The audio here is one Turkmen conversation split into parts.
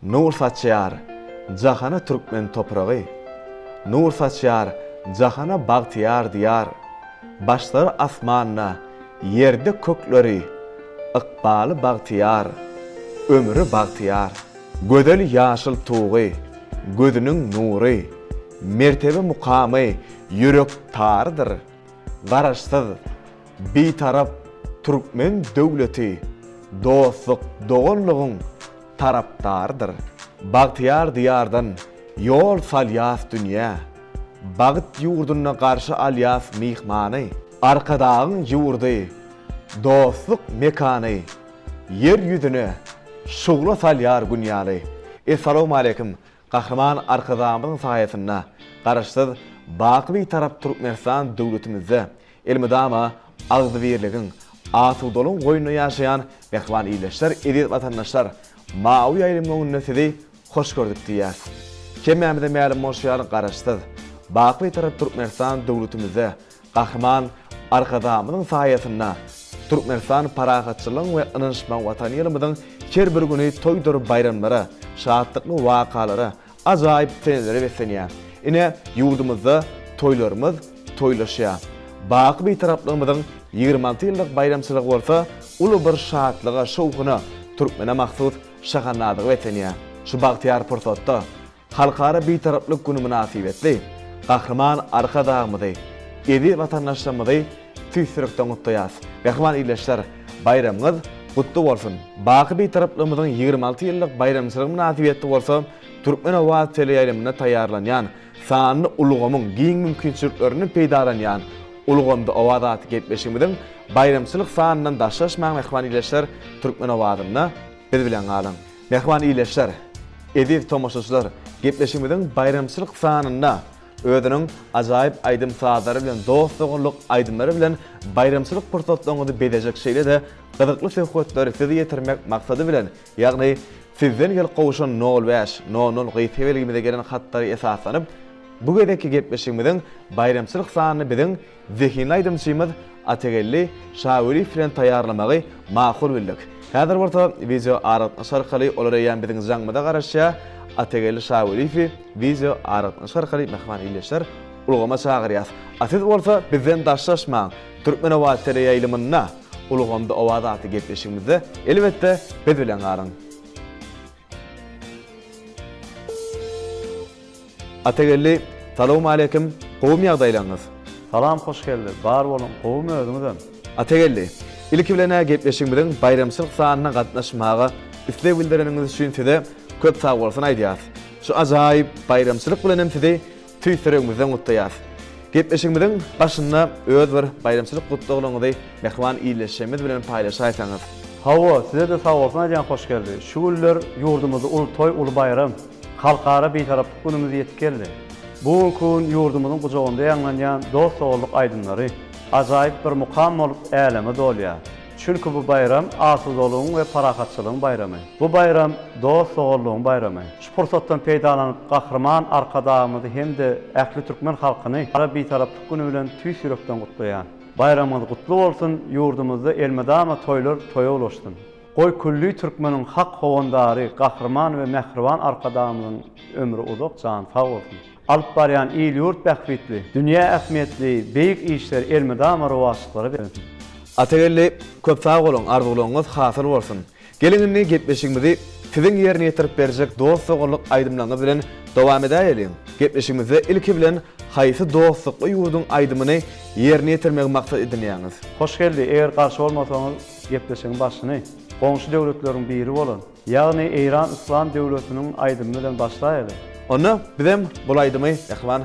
Nur saçýar jahana türkmen topragy, Nur saçýar jahana bagtyýar Diýar. Başlary asmanda, ýerde kökleri, Ykbaly bagtyýar, ömri bagtyýar. Gözel ýaşyl tugy, gözüniň nury, Mertebe mukamy, ýürek tarydyr. Garaşsyz, Bitarap türkmen döwleti dostluk, doganlygyň tarapdarydyr. Bagtyýar Diýardan ýol salýas dünýä, Bagt ýurdunda garşy alýas myhmany. Arkadagyň ýurdy, dostluk mekany, Ýer ýüzüne şugla salýar Gün ýaly. Essalawmaleýkim, Gahryman Arkadagymyzyň saýasynda Garaşsyz, baky Bitarap Türkmenistan döwletimizde elmydama agzybirligiň, asudalygyň goýnunda ýaşaýan mähriban ildeşler, eziz watandaşlar, mawy ýaýlymyň öňünde sizi hoş gördük diýýäs. Hemmämize mälim bolşy ýaly Garaşsyz, baky Bitarap Türkmenistan döwletimizde Gahryman Arkadagymyzyň saýasynda Türkmenistan parahatçylygyň we ynanyşmagyň Watany ýylymyzyň her bir güni toýdur baýramlara, şatlykly wakalara, ajaýyp senelere beslenýär. Ine, ýurdumyzda toýlarymyz toýlaşýar. Baky Bitaraplygymyzyň 26 ýyllyk baýramçylygy bolsa uly bir şatlyga, şowhuna, türkmene mahsus şahandazlyga beslenýär. Şu bagtyýar pursatda Halkara Bitaraplyk güni mynasybetli Gahryman Arkadagymyzy, eziz watandaşlarymyzy tüýs ýürekden gutlaýarys. Mähriban ildeşler, baýramyňyz gutly bolsun! Baky Bitaraplygymyzyň 26 ýyllyk baýramçylygy mynasybetli bolsa Türkmen owaz teleýaýlymynda taýýarlanýan, sanly ulgamyň giň mümkinçiliklerinden peýdalanýan Ulgamda owaz atly gepleşigimiziň baýramçylyk sanyndan daşlaşmaň mähriban ildeşler, Türkmen owazynda biz bilen galyň! Mähriban ildeşler, eziz tomaşaçylar, gepleşigimiziň baýramçylyk sanynda özüniň ajaýyp aýdym-sazlary bilen, dost-doganlyk aýdymlary bilen baýramçylyk pursatlaryňyzy bezejek şeýle-de gyzykly söhbetleri size ýetirmek maksady bilen, ýagny sizden gelip gowşan nol bäş, nol nol gysga belgimize gelen hatlara esaslanyp, bu gezekki gepleşigimiziň baýramçylyk sanyny biziň Zehinli aýdymçymyz Atageldi Şaweliýew bilen taýýarlamagy makul bildik. Häzir bolsa wideo aragatnaşyk arkaly olar eýýäm biziň jaňymyza garaşýar. Atageldi Şaweliýewi wideo aragatnaşyk arkaly mähriban ildeşler ulgama çagyrýas. A siz bolsa bizden daşlaşmaň. Türkmen Owaz teleýaýlymynda Ulgamda Owaz atly gepleşigimizde elbetde biz bilen galyň. Atageldi salowmaleýkim gowumy ýagdaýlaryňyz. Salam Hoşgeldi, bar boluň, gowumy özüňizem? Atageldi, ilki bilen-ä gepleşigimiziň baýramçylyk sanyna gatnaşmaga isleg bildireniňiz üçin size köp sagbolsun aýdýas. Şu ajaýyp baýramçylyk bilenem sizi Tüýs ýüregimizden gutlaýarys. Gepleşigimiziň başynda öz bir baýramçylyk gutlaglaryňyzy mähriban ildeşlerimiz bilen paýlaşaýsaňyz. Hawa, size-de sagbolsun aýdýan Hoşgeldi. Şu günler ýurdumyzda uly toý, uly baýram, Halkara Bitaraplyk günümiz ýetip geldi. Bu günki gün ýurdumyzyň gujagynda ýaňlanýan dost-doganlyk aýdymlary ajaýyp bir mukam bolup äleme dolýar. Çünki bu baýram asudalygyň we parahatçylygyň baýramy. Bu baýram dost-doganlygyň baýramy. Şu pursatdan peýdalanyp, Gahryman Arkadagymyzy hem-de ähli türkmen halkyny Halkara Bitaraplyk güni bilen tüýs ýürekden gutlaýan. Baýramyňyz gutly bolsun, ýurdumyzda elmydama toýlar toýa ulaşsyn! Goý, külli türkmeniň hak howandary Gahryman we mähriban Arkadagymyzyň ömri uzak, jany sag bolsun! Alyp barýan il-ýurt bähbitli, dünýä ähmiýetli beýik işleri elmydama rowaçlyklara beslensin! Atageldi, köp sag boluň, arzuwlaryňyz hasyl bolsun! Geliň indi gepleşigimizi siziň ýerine ýetirip berjek dost-doganlyk aýdymlaryňyz bilen dowam edäýeliň. Gepleşigimizde ilki bilen haýsy dostlukly ýurduň aýdymyny ýerine ýetirmegi maksat edinýäňiz? Hoşgeldi, eger garşy bolmasaňyz gepleşigiň başyny goňşy döwletleriň biri bolan, ýagny Eýran Yslam döwletiniň aýdymy bilen başlaýaly. Onda bizem bul aýdymy mähriban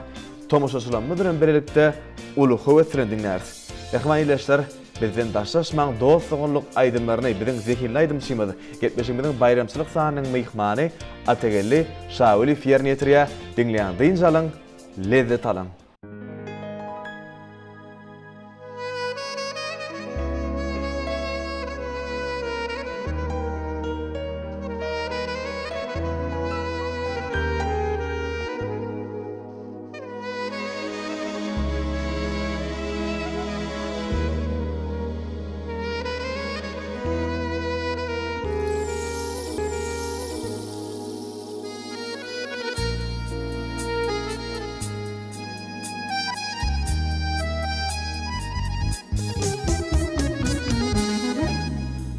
tomaşaçylarymyz bilen birlikde uly höwes bilen diňläris. Mähriban ildeşler, Bizden daşlaşmaň dost-doganlyk aýdymlaryny biziň zehinli aýdymçymyz, gepleşigimiziň baýramçylyk sanynyň myhmany Atageldi Şaweliýew ýerine ýetirýär, diňläň dynç alyň, lezzet alyň.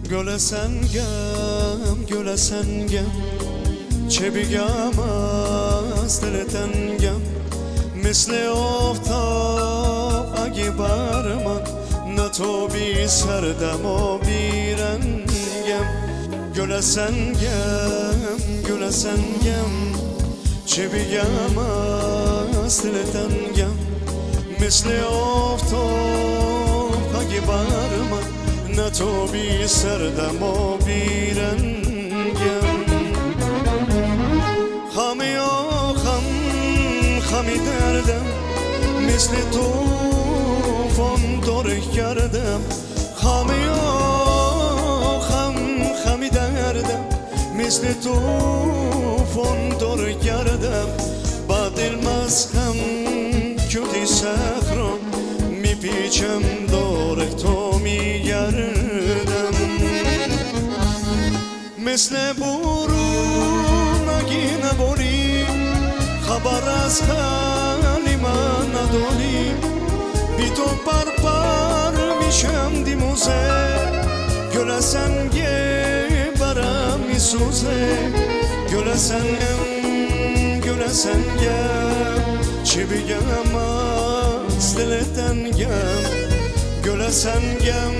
Göle sengem, göle sengem Çe bigem az dil tengem Misli oftap agi bar man Ne to bi serdem o bi rengem Göle sengem, göle sengem Çe bigem az dil tengem Misli oftap agi bar man Ne to bi serdem o bi rengem Hami o ham, hami derdem Misli tufan dorih gerdem Hami o ham, hami derdem Misli tufan dorih gerdem Ba dilmez hem küti sehro Mi piçem dorih to mi gerdem مثل بارون اگه نباری خبر از حال من نداری بی تو پر پر میشم دیموزه گل سنگ برم میسوزه گل سنگم گل سنگم چی بگم از دل تنگم گل سنگم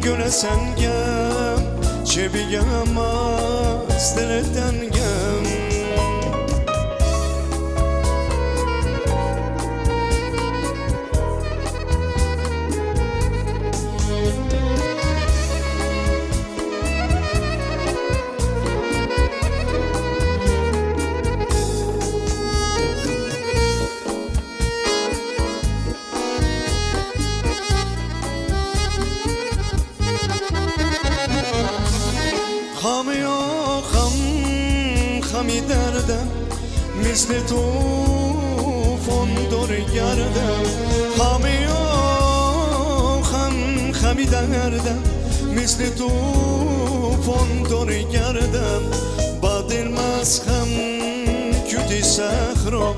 گل سنگم چه بگم از دل تنگم خامی و خم خمی دردم مثل توفان دور گردم خامی و خم خمی دردم مثل توفان دور گردم با دل مسخم کتی صخرا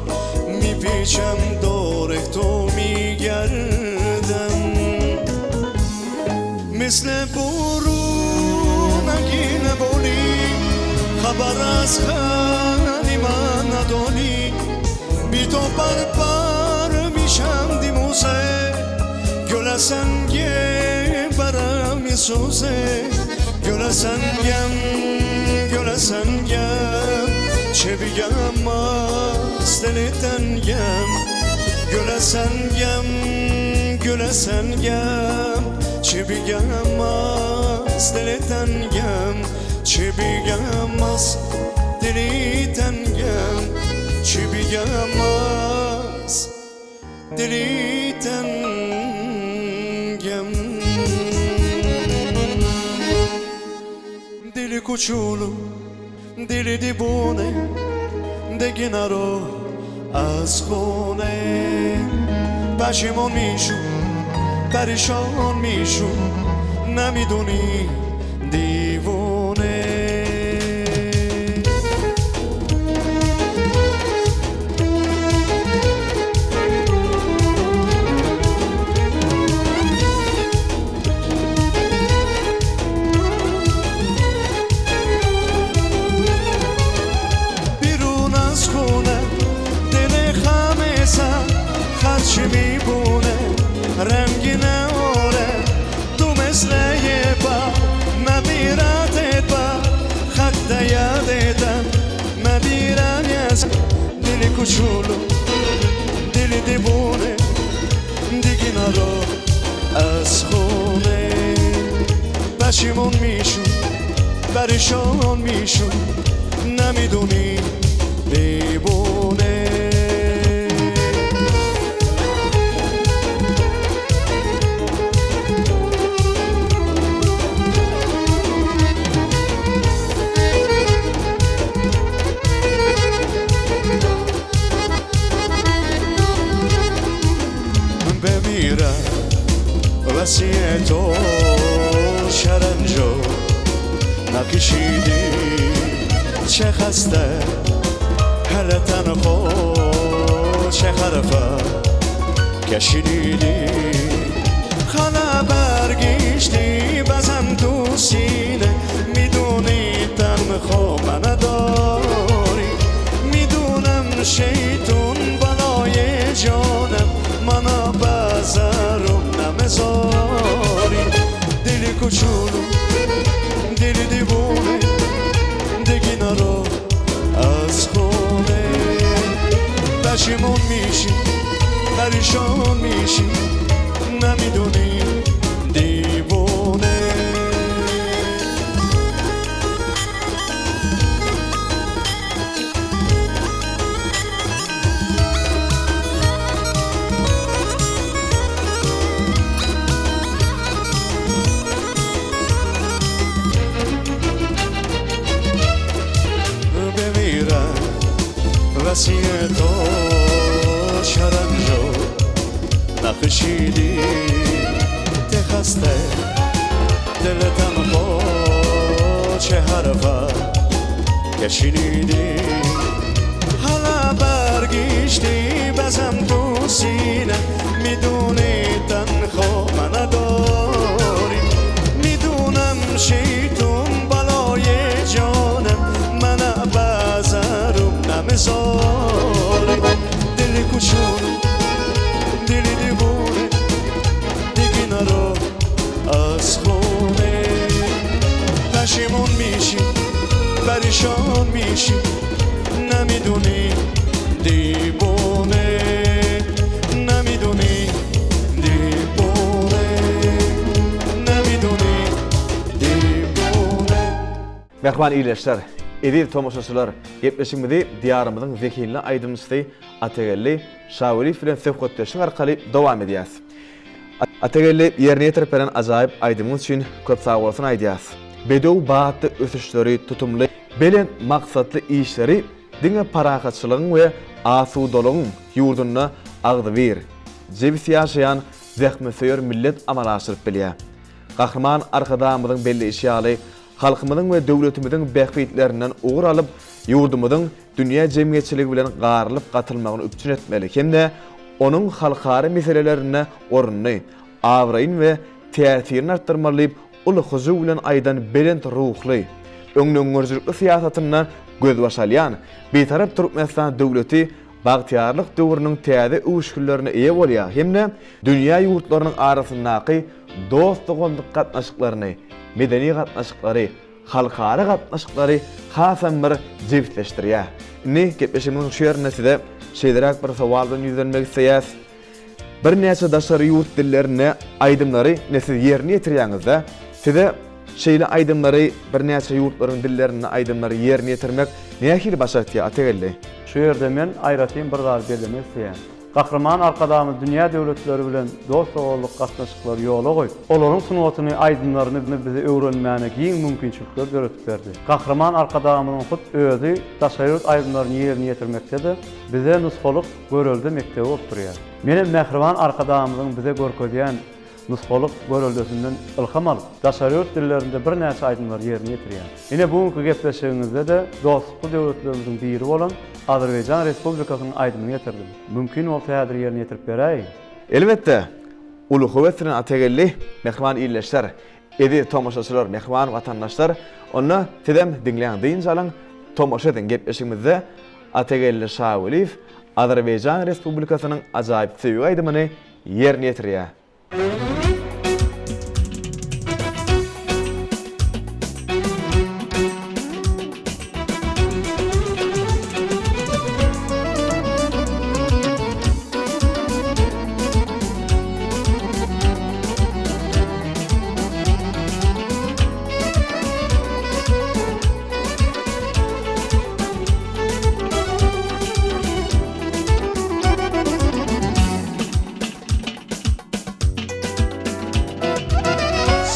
میپیچم دور تو میگردم مثل بارون اگه نباری خبر از خانی من نداری بی تو پر پر میشم دیموزه گل سنگ برم میسوزه گل سنگم گل سنگم چه بگم از دل تنگم گل سنگم گل سنگم چه بگم از دل تنگم چه بگم از دل تنگم چه بگم از دل تنگم دل کوچولو دل دیوونه دیگه نرو از خونه پشیمون میشم پریشان میشم نمیدونی دیوونه بیرون از خونه دل خمه سر خرچی میبونه رنگی نوره تو مثل یه با مبیرتت با خط یادتم مبیرم یز دل کوچولو دل دیوونه دیگه نرو از خونه پشیمون میشم پریشان میشم نمیدونی دیوونه بمیرم وسیع تو شرنجو نکشیدی چه خسته هل تنخو چه خرفه کشیدی خلا برگشتی بزم دوستی. کوچولو دل دیوونه دیگه نرو از خونه پشیمون میشی پریشان میشی نمیدونی دیوونه بمیرم وسیع تو چرنجو نقشیدی ته خسته دلتم با چه حرفه که شنیدی حالا برگشتی بزم تو سینه میدونی تنها من نداری میدونم شیطون بلای جانم من بزرم نمیذاری دل کوچولو دل دیوونه دیگه نرو از خونه پشیمون میشی پریشان میشی نمیدونی دیوونه نمیدونی دیوونه نمیدونی دیوونه Mähriban ildeşler, eziz tomaşaçylar, gepleşigimizi Diýarymyzyň zehinli aýdymçysy Atageldi Şaweliýew bilen söhbetdeşlik arkaly dowam edýäris. Atageldi, ýerine ýetirip beren ajaýyp aýdymyňyz üçin köp sagbolsun aýdýarys. Bedew batly ösüşleri, tutumly, belent maksatly işleri diňe parahatçylygyň we asudalygyň ýurdunda agzybir, jebis ýaşaýan zähmetsöýer millet amala aşyryp bilýär. Gahryman Arkadagymyzyň belleýşi ýaly, halkymyzyň we döwletimiziň bähbitlerinden ugur alyp, ýurdumyzyň dünýä jemgyýetçiligi bilen garylyp-gatylmagyny üpjün etmeli hem-de onuň halkara meselelerinde ornuny, abraýyny we täsirini artdyrmaly diýip uly hyjuw bilen aýdan belent ruhly, öňdengörüjilikli syýasatyndan gözbaş alýan Bitarap Türkmenistan döwleti bagtyýarlyk döwrüniň täze öwüşginlerine eýe bolýar hem-de dünýä ýurtlarynyň arasyndaky dost-doganlyk gatnaşyklaryny, medeni gatnaşyklary, halkara gatnaşyklary hasam bir jebisleşdirýär. Indi gepleşigimiziň şu ýerinde size şeýleräk bir sowal bilen ýüzlenmek isleýäs. Birnäçe daşary ýurt dillerinde aýdymlary ine siz ýerine ýetirýäňizde, size şeýle aýdymlary birnäçe ýurtlaryň dillerinde aýdymlary ýerine ýetirmek nähili başartýar Atageldi? Şu ýerde men aýratyn bir zady bellemek isleýän. Gahryman Arkadagymyz dünýä döwletleri bilen dost-doganlyk gatnaşyklary ýola goýup, olaryň sungatyny, aýdymlaryny bize öwrenmäne giň mümkinçilikler döredip berdi. Gahryman Arkadagymyzyň hut özi daşary ýurt aýdymlaryny ýerine ýetirmekde-de bize nusgalyk görelde mekdebi bolup durýar. Menem mähriban Arkadagymyzyň bize görkezýän nusgalyk göreldesinden ylham alyp, daşary ýurt dillerinde birnäçe aýdymlary ýerine ýetirýän. Ine, bu günki gepleşigiňizde-de dostlukly döwletlerimiziň biri bolan Azerbaýjan Respublikasynyň aýdymyny getirdim. Mümkin bolsa häzir ýerine ýetirip beräýiň. Elbetde, uly höwes bilen Atageldi, mähriban ildeşler, eziz tomaşaçylar, mähriban watandaşlar, onda sizem diňläň, dynç alyň, tomaşa ediň gepleşigimizde Atageldi Şaweliýew Azerbaýjan Respublikasynyň ajaýyp söýgi aýdymyny ýerine ýetirýär.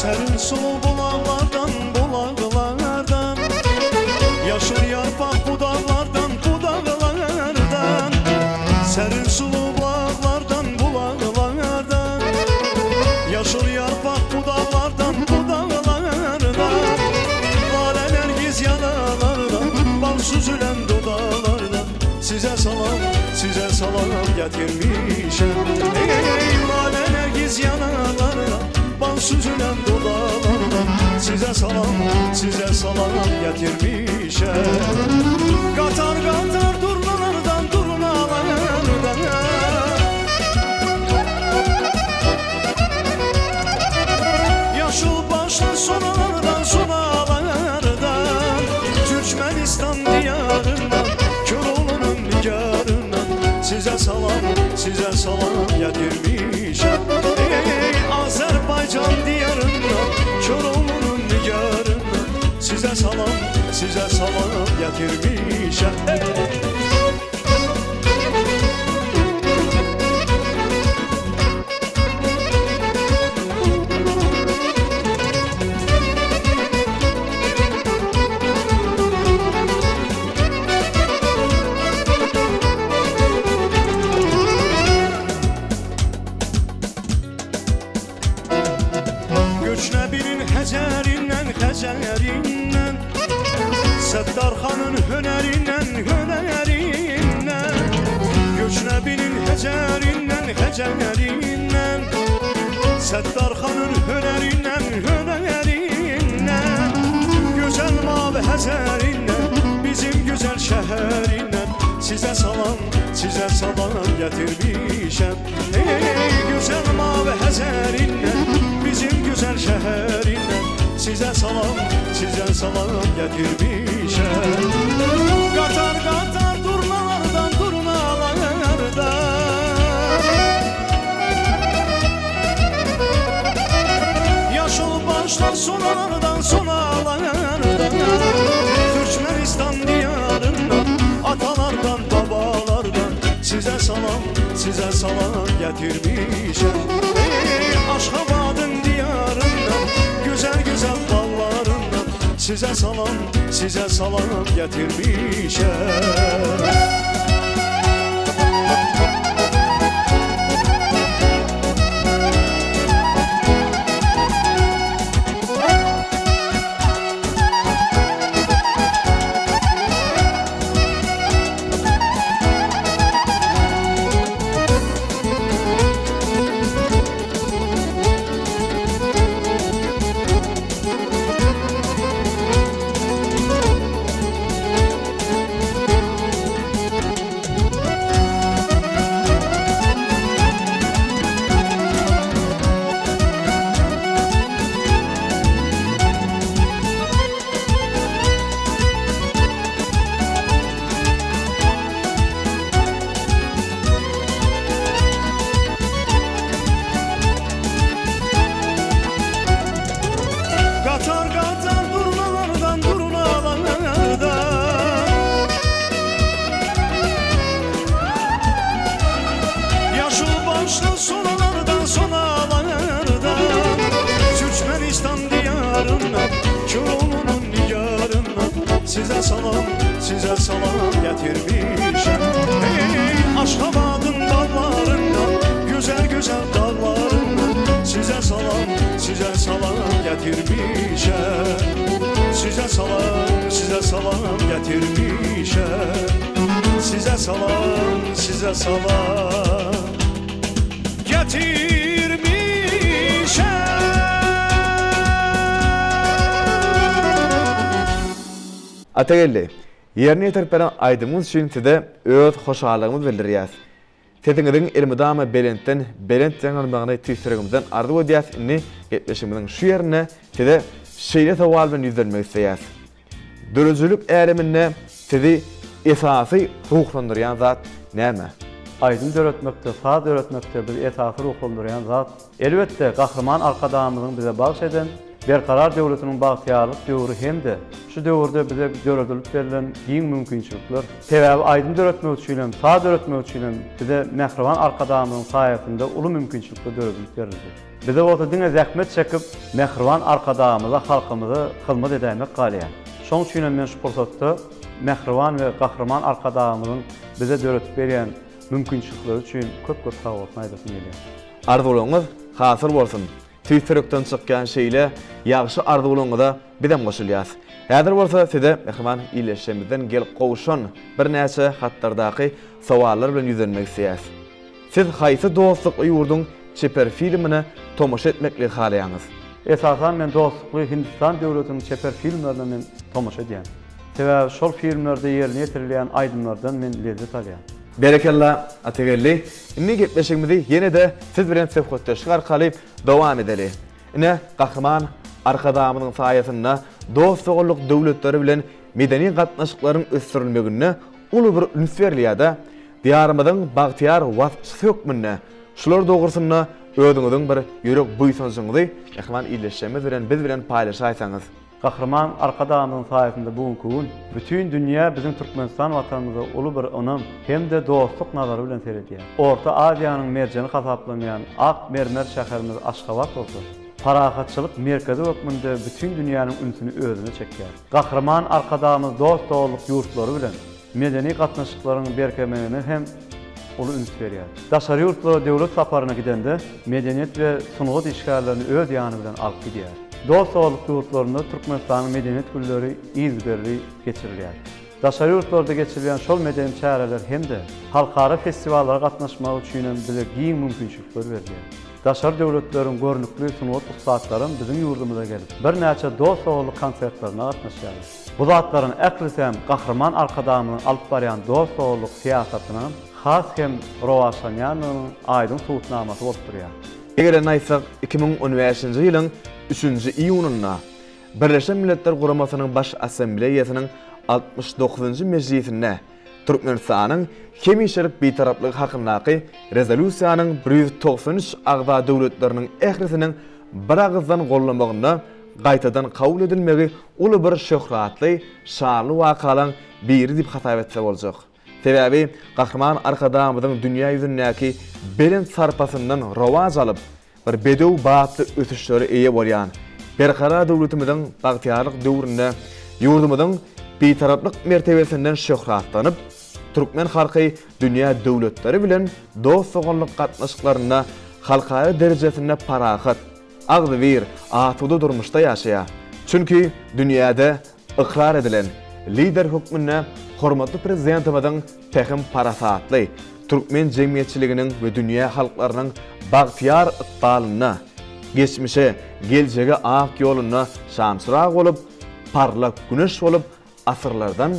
Serin sulu bulaklardan, bulaklardan Yaşıl yarpaq budaqlardan, budaqlardan Sərin sulu bulaqlardan, bulaqlardan Yaşıl yarpaq budaqlardan, budaqlardan Lalə nərgiz yanalardan, bal süzülən dodaqlardan Sizə salam, sizə salam gətirmişəm Ey lalə nərgiz yanalardan, bal süzülən dodaqlardan Sizə salam, sizə salam gətirmişəm Qatar qatar durnalardan, durnalardan Yaşıl başlı. salam getirmişem Ey Azerbaycan diyarından Köroğlu'nun nigarından Size salam, size salam getirmişem Ey! Göçnəbinin həcərindən, xəcərindən Səttarxanın hünərindən, hünərindən Göçnəbinin həcərindən, xəcərindən Səttarxanın hünərindən, hünərindən Gözəl mavi Həzərindən, bizim gözəl şəhərindən Sizə salam, sizə salam gətirmişəm Ey gözəl mavi Həzərindən, bizim gözəl şəhərindən Sizə salam, sizə salam gətirmişəm Qatar qatar durnalardan, durnalardan Yaşıl başlar sonalardan sonalardan Türkmenistan diyarından Atalardan babalardan Size salam size salam getirmişem Ey Aşhabadın diyarından Güzel güzel dallarından Size salam size salam getirmişem Qatar qatar durnalardan durnalardan Yaşıl başlı sonalardan sonalardan Türkmenistan diyarından Köroğlu'nun nigarından Size salam, size salam getirmişem Ey Aşhabadın dağlarından Güzel güzel dağlarından Size salam, size salam getirmişem Size salam, size salam getirmişem Size salam, size salam getirmişem Atageldi, ýerine ýetirip beren aýdymyňyz üçin size öz hoşallygymyzy bildirýäs. Sesiňiziň elmydama belentden belent ýaňlanmagyny tüýs ýüregimizden arzuw edýäs. Indi gepleşigimiziň şu ýerinde size şeýle sowal bilen ýüzlenmek isleýäs. Döredijilik äleminde sizi esasy ruhlandyrýan zat näme? Aýdym döretmekde, saz döretmekde bizi esasy ruhlandyrýan zat, elbetde, Gahryman Arkadagymyzyň bize bagyş eden Berkarar döwletiniň bagtyýarlyk döwri hem-de şu döwürde bize döredilip berlen giň mümkinçilikler. Sebäbi aýdym döretmek üçin hem, saz döretmek üçin hem bize mähriban Arkadagymyzyň saýasynda uly mümkinçilikler döredilip berildi. Bize bolsa diňe zähmet çekip, mähriban Arkadagymyza, halkymyza hyzmat edäýmek galýar. Şonuň üçin hem men şu pursatda mähriban we Gahryman Arkadagymyzyň bize döredip berýän mümkinçilikleri üçin köp-köp sagbolsun aýdasym gelýär. Arzuwlaryňyz hasyl bolsun! Tüýs ýürekden çykýan şeýle ýagşy arzuwlaryňyza bizem goşulýas. Häzir bolsa size mähriban ildeşlerimizden gelip gowşan birnäçe hatlardaky sowallar bilen ýüzlenmek isleýäs. Siz haýsy dostlukly ýurduň çeper filmine tomaşa etmekligi halaýaňyz? Esasan men dostlukly Hindistan döwletiniň çeper filmlerine men tomaşa edýän. Sebäbi şol filmlerde ýerine ýetirilýän aýdymlardan men lezzet alýan. Berekella, Atageldi. Indi gepleşigimizi ýene-de siz bilen söhbetdeşlik arkaly dowam edeli. Ine, Gahryman Arkadagymyzyň saýasynda dost-doganlyk döwletleri bilen medeni gatnaşyklaryň ösdürilmeginde uly bir üns berilýär-de. Diýarymyzyň bagtyýar waspçysy hökmünde şular dogrusynda özüňiziň bir ýürek buýsanjyňyzy mähriban ildeşlerimiz bilen biz bilen paýlaşaýsaňyz. Gahryman Arkadagymyzyň saýasynda bu günki gün bütin dünýä biziň Türkmenistan Watanymyza uly bir ynam hem-de dostluk nazary bilen seredýär. Orta Aziýanyň merjeni hasaplanýan ak mermer şäherimiz Aşgabat bolsa, parahatçylyk merkezi hökmünde bütin dünýäniň ünsüni özüne çekýär. Gahryman Arkadagymyz dost-doganlyk ýurtlary bilen medeni gatnaşyklaryň berkemegine hem uly üns berýär. Daşary ýurtlara döwlet saparyna gidende medeniýet we sungat işgärlerini öz ýany bilen alyp gidýär. Dost-doganlyk ýurtlarynda Türkmenistanyň Medeniýet günleri yzygiderli geçirilýär. Daşary ýurtlarda geçirilýän şol medeni çäreler hem-de halkara festiwallara gatnaşmak üçin hem bize giň mümkinçilikler berilýär. Daşary döwletleriň görnükli sungat ussatlaram biziň ýurdumyza gelip, birnäçe dost-doganlyk konsertlerine gatnaşýarlar. Bu zatlaryň ählisi hem Gahryman Arkadagymyzyň alyp barýan dost-doganlyk syýasatynyň has hem rowaçlanýandygynyň aýdyň subutnamasy bolup durýar. Egerem aýtsak, 2015-nji ýylyň üçünji iýunynda Birleşen Milletler Guramasynyň Baş Assambleýasynyň altmyş dokuzynjy mejlisinde Türkmenistanyň hemişelik Bitaraplygy hakyndaky Rezolýusiýanyň 193 agza döwletleriniň ählisiniň biragyzdan gollamagynda gaýtadan kabul edilmegi uly bir şöhratly, şanly wakalaň biri diýip hasap etse boljak. Sebäbi Gahryman Arkadagymyzyň dünýä ýüzündäki belent sarpasyndan rowaç alyp, bir bedew batly ösüşlere eýe bolýan Berkarar döwletimiziň bagtyýarlyk döwründe ýurdumyzyň Bitaraplyk mertebesinden şöhratlanyp, türkmen halky dünýä döwletleri bilen dost-doganlyk gatnaşyklarynda halkara derejesinde parahat, agzybir, asuda durmuşda ýaşaýar. Çünki dünýäde ykrar edilen Lider hökmünde hormatly Prezidentimiziň pähim-parasatly, türkmen jemgyýetçiliginiň we dünýä halklarynyň bagtyýar ykbalynda, geçmişe, geljege ak ýolunda şamçyrag bolup, parlak Güneş bolup asyrlardan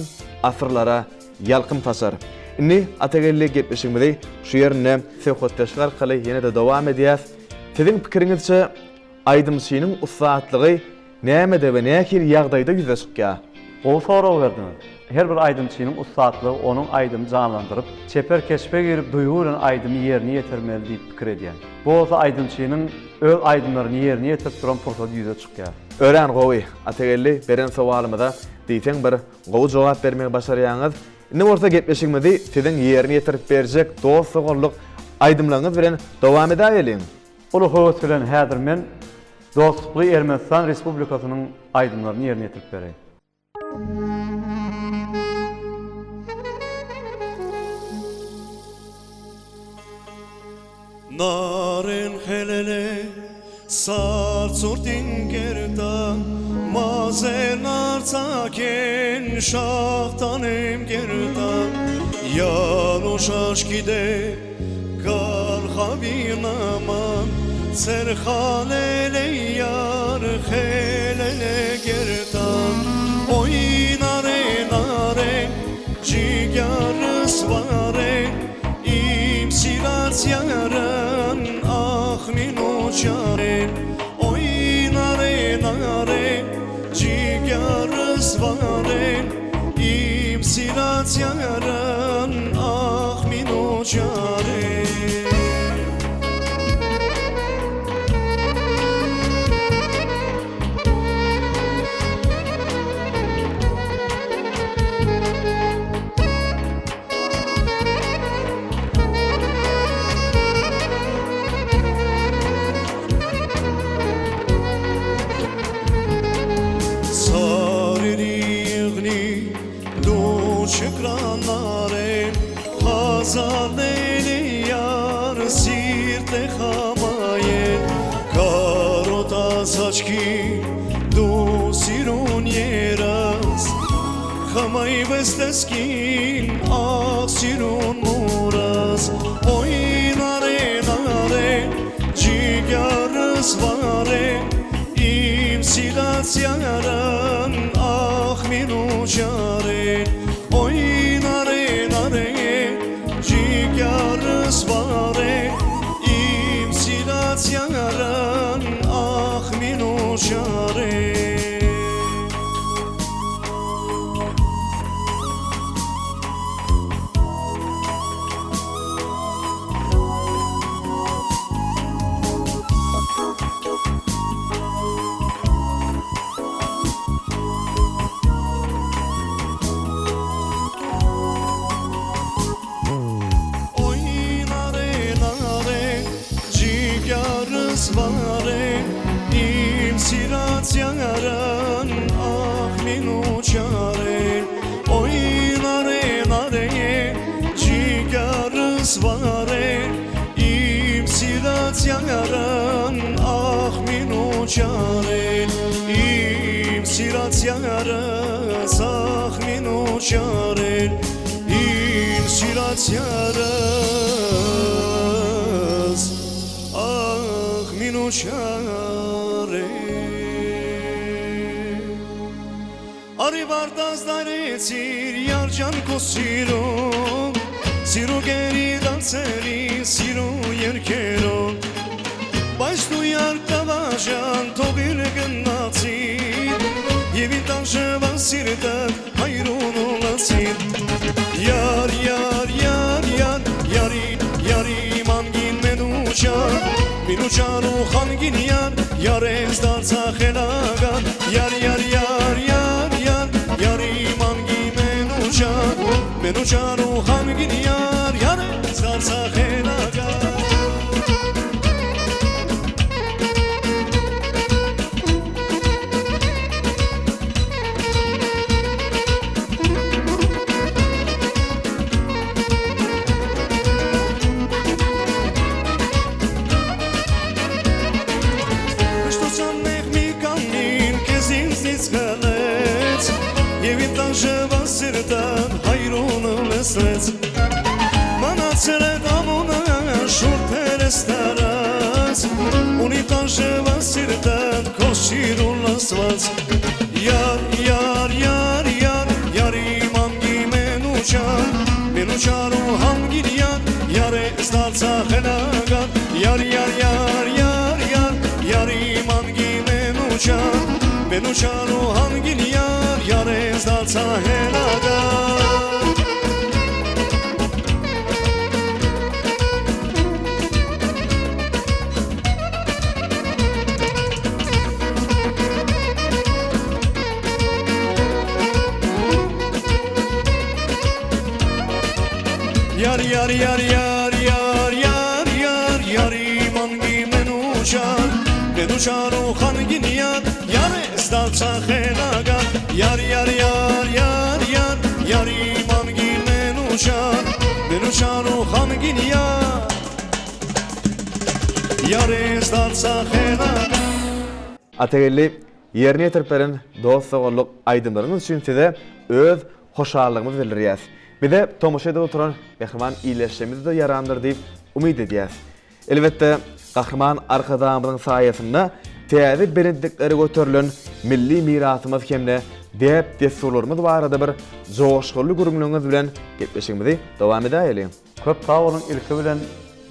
asyrlara ýalkym saçar. Indi Atageldi gepleşigimizi şu ýerinde söhbetdeşlik arkaly ýene-de dowam edýäs. Siziň pikiriňizçe aýdymçynyň ussatlygy Nämede we nähili ýagdaýda ýüze çykýar? Gowy sorag berdiňiz. Her bir aýdymçynyň ussatlygy onuň aýdymy janlandyryp, çeper keşbe girip duýgy bilen aýdymy ýerine ýetirmeli diýip pikir edýän. Bu bolsa aýdymçynyň öz aýdymlaryny ýerine ýetirip duran pursady ýüze çykýar. Örän gowy, Atageldi beren sowalymyza diýseň bir gowy jogap bermegi başarýaňyz. Indi bolsa gepleşigimizi siziň ýerine ýetirip berjek dost-doganlyk aýdymlaryňyz bilen dowam edäýeliň. Uly höwes bilen häzir men dostlukly Ermenistan Respublikasynyň aýdymlaryny ýerine ýetirip bereýin. Naren helele Sartsurtin gerda Mazen artsaken Şahtanem gerda Yanoşaş gide Garhabinaman Serhalele yar helele gerdan Oy nare nare Cigarız vare İm sirat yaran Ah minuçare Oy nare nare Cigarız vare İm sirat yaran Ah minuçare Saririğni du şükranare Hazarleli yar sirte hamaye Karota saçki du sirun yeras Hamay besteskin ah sirun muras Oy nare nare cigarız vare İm silat yaran ah minuçare Oy nare nare cigarız vare İm silat yaran ah minuçare yarız Ah minuçarel İn sirat yarız Ah minuçarel Արի վարտազ դարեցիր Երջան քո սիրո Սիրո գերի դանցերի Սիրո երգերով Բայց դու յար տավաժան թողիր գնացիր Եվ իմ տանջվան սիրտը հայրուն լացիր Yar yar yar yar Yari yari mangin menuçar Minuçar u hangin yar Yar ez darca xelagan Yar yar yar yar yar Yari mangi menuçar Menuçar u hangin yar Yar ez darca xelagan Քշտոցան մեղմի կանին քեզ ինձնից խլեց Եվ իմ տանջվան սիրտը հայրունը լցրեց Մնացել է տամունը շուրթերս տարած Ունի տանջվան սիրտը քո սիրուն լցված Yar yar yar yar Yari mangi menuçar Menuçar u hangin yar Yar ez darca xelagan Yar yar yar yar yar Yari mangi menuçar Menuçar u hangin yar Yar ez darca xelagan Yar yar yar yar yar yar yar Yari mangi menuçar Menuçar u hangin yar Yar ez darca xelagan Yar yar yar yar yar Yari mangi menuçar Menuçar u hangin yar Yar ez darca xelagan Atageldi, ýerine ýetirip beren dost-doganlyk aýdymlaryňyz üçin size öz hoşallygymyzy bildirýäs. Bize tomaşa edip oturan mähriban ildeşlerimize-de ýarandyr diýip umyt edýäs. Elbetde, Gahryman Arkadagymyzyň saýasynda täze belentliklere göterilen milli mirasymyz hem-de däp-dessurlarymyz barada bir joşgunly gürrüňleriňiz bilen gepleşigimizi dowam edäýeliň. Köp sag boluň ilki bilen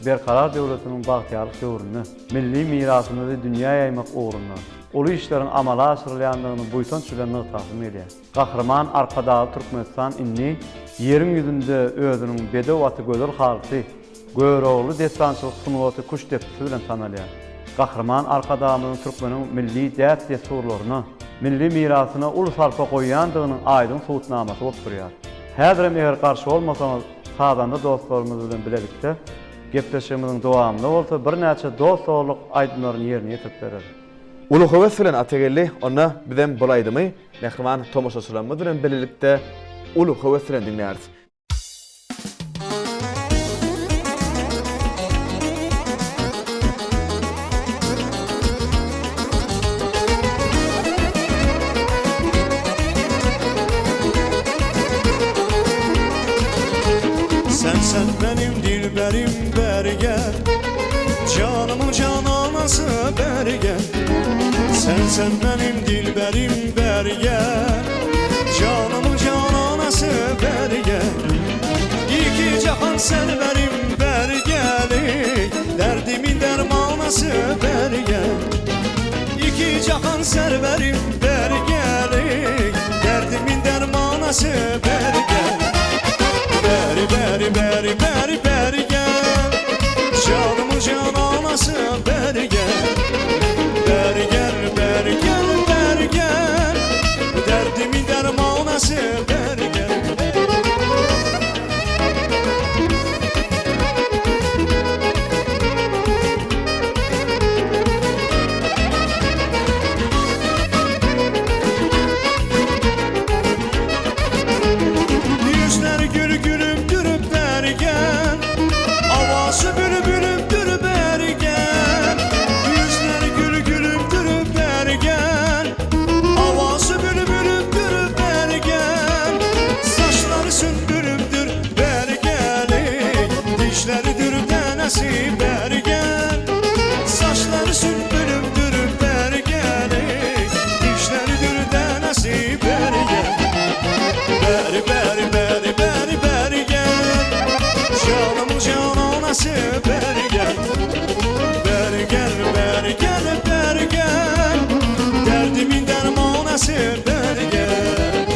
Berkarar döwletiniň bagtyýarlyk döwründe milli mirasymyzy dünýä ýaýmak ugrunda uly işleriň amala aşyrylýandygyny buýsanç bilen nygtasym gelýär. Gahryman Arkadagly Türkmenistan indi Ýeriň ýüzünde özüniň bedew aty gözel halysy, Görogly dessançylyk sungaty küştdepdisi bilen tanalýar. Gahryman Arkadagymyzyň türkmeniň milli däp-dessurlaryna, milli mirasyna uly sarpa goýýandygynyň aýdyň subutnamasy bolup durýar. Häzirem eger garşy bolmasaňyz, sazanda dostlarymyz bilen bilelikde gepleşigimiziň dowamynda bolsa birnäçe dost-doganlyk aýdymlaryny ýerine ýetirip bereris. Uly höwes bilen Atageldi, onda bizem bul aýdymy mähriban tomaşaçylarymyz bilen bilelikde uly höwes bilen diňläris. Sen sen benim dilberim berge Canımın cananası berge Sen sen benim dilberim berge Canımın cananası berge İki cahan serverim bergeli Derdimin dermanası berge İki cahan serverim bergeli Derdimin dermanası berge Beri beri beri beri beri gel Canımın cananası beri gel Beri gel beri gel beri gel Derdimin dermanası beri gel Bäri bäri bäri bäri bäri gel Canım cananası beri gel Beri gel beri gel beri gel Derdimin dermanası beri gel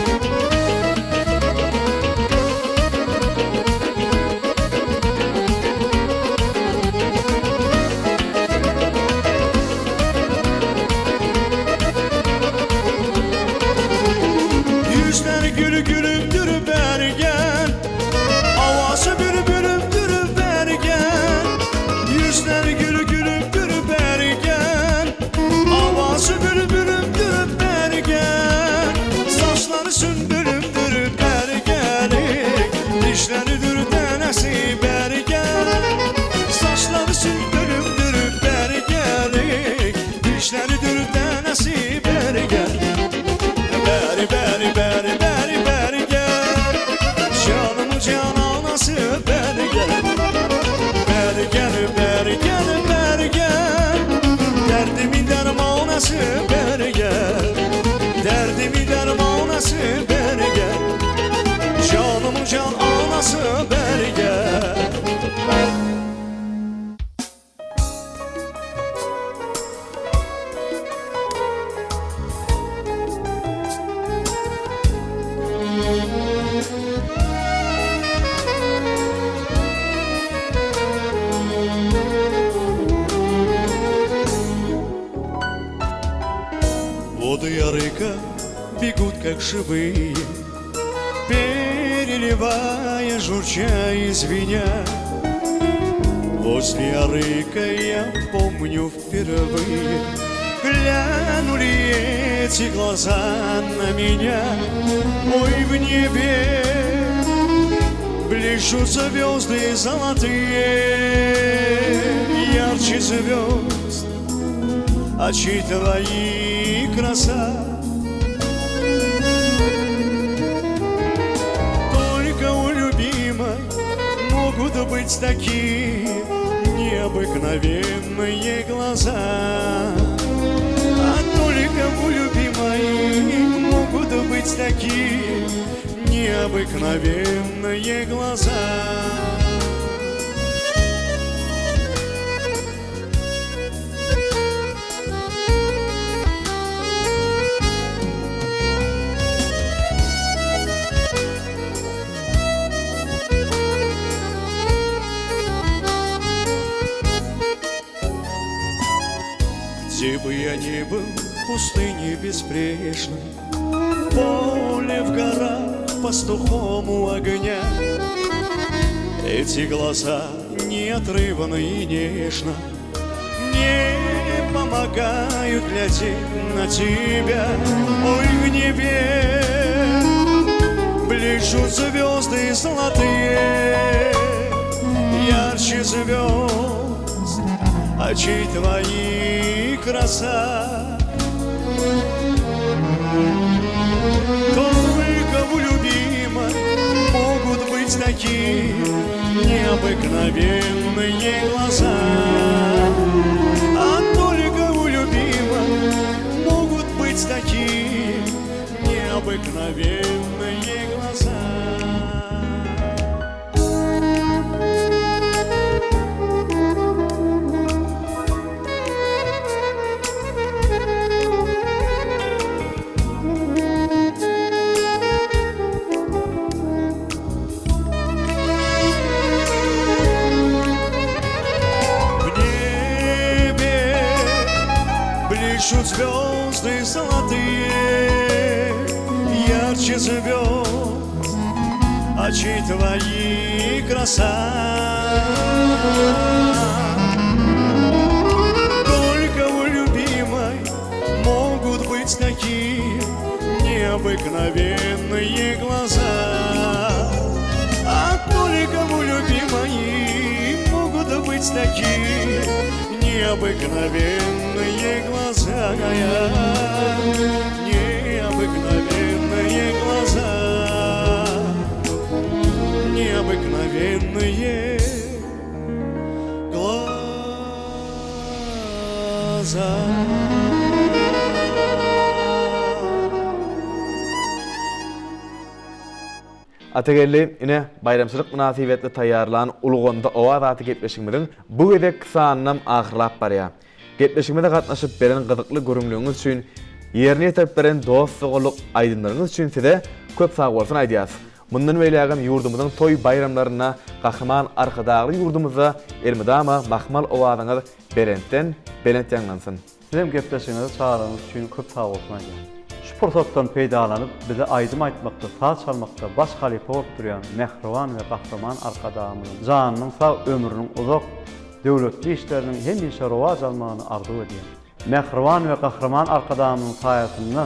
Yüzler gülü gülümdür beri gel Avası bülbülümdür beri gel Yüzler gülü gülümdür beri gel Avası bülbülümdür beri gel Saçları sümbülümdür beri gel Dişleri dürdanesi beri gel Saçları sümbülümdür beri gel Dişleri dürdanesi beri gel Beri beri beri beri beri gel Canımın cananası beri gel Beri gel beri gel beri gel Derdimin dermanası beri gel Derdimin dermanası beri gel Canımın cananası beri gel Воды ярыка бегут как живые, Переливая, журча и звеня. Возле арыка я помню впервые Глянули эти глаза на меня. Ой, в небе блещут звезды золотые, Ярче звезд очи твои краса. Только у любимой могут быть такие необыкновенные глаза. А только у любимой могут быть такие необыкновенные глаза. Где бы я ни был, в пустыне безбрежной, В поле, в горах, пастухом у огня, Эти глаза неотрывно и нежно Мне помогают глядеть на тебя. Ой, в небе блещут звезды золотые, Ярче звезд очей твои краса. Только у любимой могут быть такие необыкновенные глаза. А только у любимой могут быть такие необыкновенные глаза. В небе блещут звезды золотые, Ярче звезд очей твои краса. Только у любимой могут быть такие необыкновенные глаза. А только у любимой могут быть такие необыкновенные глаза. Необыкновенные глаза. Необыкновенные глаза. Atageldi, ine, baýramçylyk mynasybetli taýýarlan Ulgamda owaz atly gepleşigimiziň bu gezekki sanynam ahyrlap barýar. Gepleşigimize gatnaşyp beren gyzykly gürrüňleriňiz üçin, ýerine ýetirip beren dost-doganlyk aýdymlaryňyz üçin size köp sagbolsun aýdýas. Mundan beýlägem ýurdumyzyň toý-baýramlarynda Gahryman Arkadagly ýurdumyzda elmydama mahmal owazyňyz belentden belent ýaňlansyn. Sizem gepleşigiňize çagyranyňyz üçin köp sagbolsun aýdýan. Şu pursatdan peýdalanyp bize aýdym aýtmakda, saz çalmakda baş halypa bolup durýan mähriban we gahryman Arkadagymyzyň janynyň sag, ömrüniň uzak, döwletli işleriniň hemişe rowaç almagyny arzuw edýän. Mähriban we gahryman Arkadagymyzyň saýasynda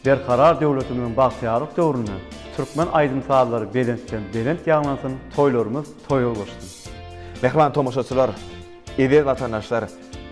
Berkarar döwletimiziň bagtyýarlyk döwründe türkmen aýdym-sazlary belentden belent ýaňlansyn, toýlarymyz toýa ulaşsyn. Mähriban tomaşaçylar! Eziz watandaşlar!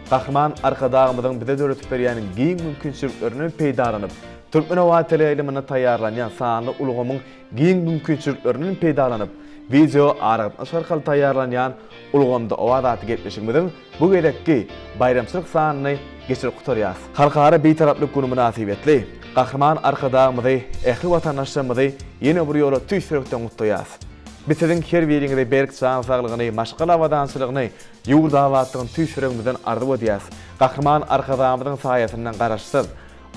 Gahryman Arkadagymyzyň bize döredip berýän giň mümkinçiliklerinden peýdalanyp, Türkmenoba teleýaýlymynda taýýarlanýan sanly ulgamyň giň mümkinçiliklerinden peýdalanyp, wideo aragatnaşyk arkaly taýýarlanýan Ulgamda owaz atly gepleşigimiziň bu gezekki baýramçylyk sanyny geçirip gutarýas. Halkara Bitaraplyk güni mynasybetli Gahryman Arkadagymyzy, ähli watandaşlarymyzy ýene bir ýola tüýs ýürekden gutlaýas. Biz siziň her biriňize berk jan saglygyny, maşgala abadançylygyny, ýurt abatlygyny tüýs ýüregimizden arzuw edýäs. Gahryman Arkadagymyzyň saýasyndan Garaşsyz,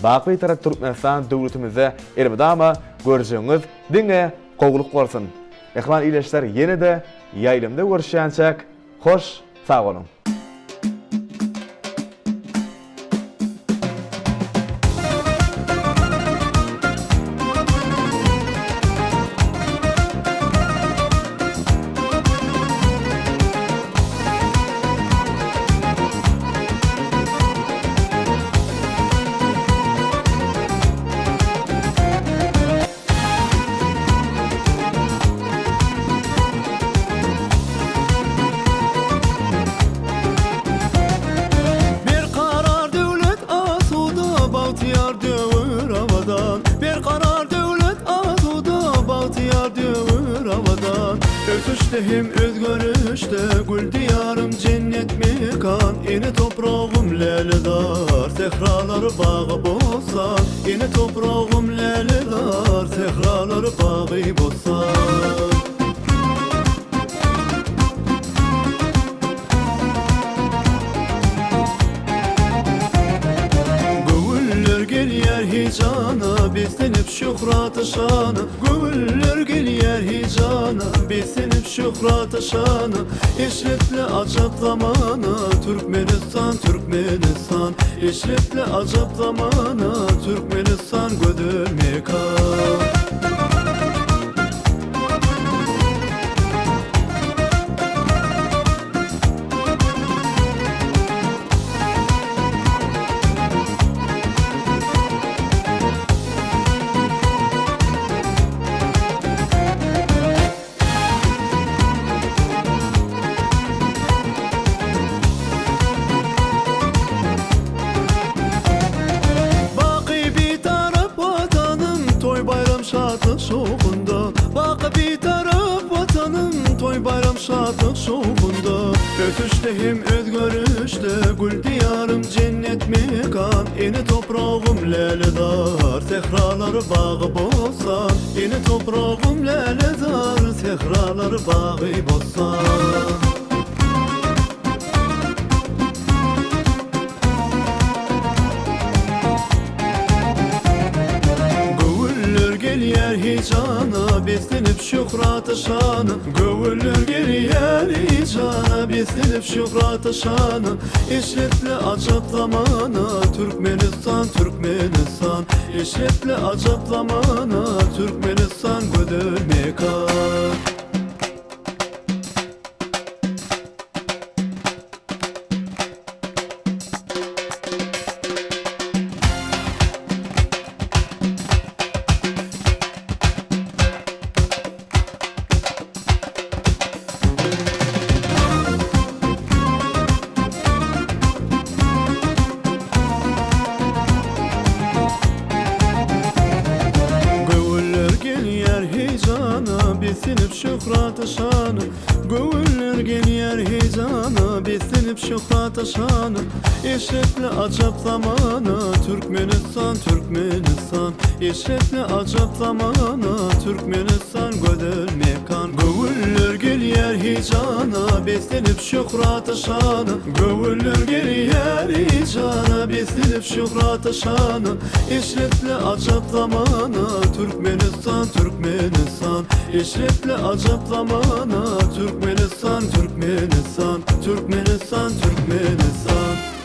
baky Bitarap Türkmenistan döwletimizde elmydama görjegiňiz diňe gowulyk bolsun! Mähriban ildeşler ýene-de ýaýlymda görüşýänçäk hoş sag boluň! Berkarar döwlet asuda, bagtyýar döwür abadan. Berkarar döwlet asuda, bagtyýar döwür abadan. Ösüşde hem özgerişde gül diýarym jennet mekan. Ene topragym lälezar, sähralar bagy-bossan. Ene topragym lälezar, sähralar bagy-bossan. Göwünler gelýär hijana, beslenip şöhrata-şana. Göwünler gelýär hijana, beslenip şöhrata-şana. Eşretli ajap zamana, Türkmenistan, Türkmenistan. Eşretli ajap zamana, Türkmenistan gözel mekan. Baky Bitarap Watanym, toý-baýram şatlyk-şowhunda. Baky Bitarap Watanym, toý-baýram şatlyk-şowhunda. Ösüşde hem özgerişde gül Diýarym jennet mekan. Ene topragym lälezar, sähralar bagy-bossan. Ene topragym lälezar, sähralar bagy-bossan. Göwünler gelýär hijana, beslenip şöhrata-şana. Göwünler gelýär hijana, beslenip şöhrata-şana. Eşretli ajap zamana, Türkmenistan, Türkmenistan. Eşretli ajap zamana, Türkmenistan gözel mekan. Göwünler gelýär heýjana. Beslenip şöhrata şana Göwünler gelýär heýjana Beslenip şöhrata şana Eşretli ajap zamana Türkmenistan, Türkmenistan Eşretli ajap zamana Türkmenistan gözel mekan Göwünler gelýär heýjana Beslenip şöhrata şana Göwünler gelýär heýjana Beslenip şöhrata şana Eşretli ajap zamana Türkmenistan, Türkmenistan Eşretli ajap zamana Türkmenistan, Türkmenistan Türkmenistan, Türkmenistan.